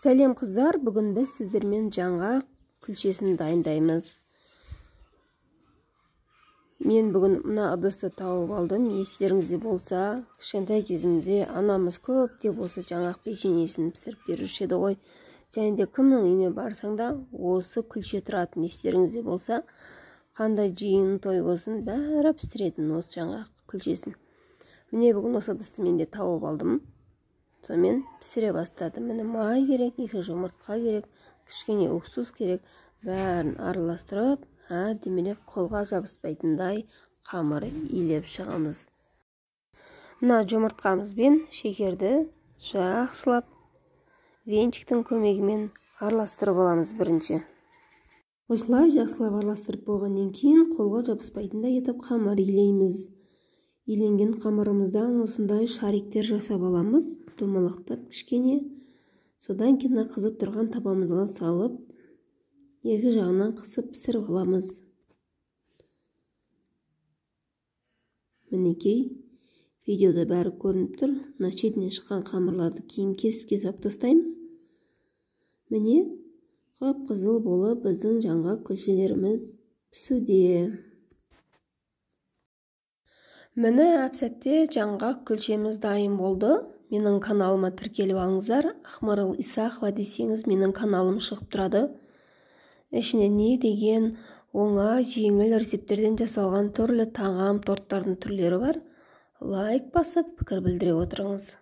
Сәлем қыздар, бүгін біз сіздермен жаңғақ күлшесін дайындаймыз. Мен бүгін мына ыдысты тауып алдым. Естеріңізде болса, кішкентай кезімізде анамыз көптеп осы жаңғақ печеньесін пісіріп беруші еді ғой. Және де кімнің үйіне барсаң да осы күлше тұратын, естеріңізде болса, қандай жиын той болсын, бәрі пісіретін осы жаңғақ күлшесін. Міне бүгін осы ыдысты мен де тауып алдым. Сонымен пісіре бастадым. Міне май керек, 2 жұмыртқа керек, кішкене уксус керек. Бәрін араластырып, әдемілеп қолға жабыспайтындай қамыр илеп шығамыз. Мына жұмыртқамызбен шекерді жақсылап венчиктің көмегімен араластырып аламыз бірінші. Осылай жақсылап араластырып болғаннан кейін қолға жабыспайтындай етіп қамыр илейміз. Иленген қамырымыздан осындай шариктер жасап аламыз, домалақтап кішкене. Содан кейін қызып тұрған табамызға салып, екі жағынан қысып пісіріп аламыз. Мінекей, видеода бәрі көрініп тұр. Мына шетінен шыққан қамырларды кейін кесіп-кесіп алып тастаймыз. Міне, қып-қызыл болып біздің жаңғақ күлшелеріміз пісуде. Міне әп-сәтте жаңғақ күлшеміз дайын болды. Менің каналыма тіркеліп алыңыздар. Ақмарал Исақова десеңіз, менің каналым шығып тұрады. Ішіне не деген оңай, жеңіл рецепттерден жасалған түрлі тағам, торттардың түрлері бар. Лайк басып, пікір білдіре отырыңыз.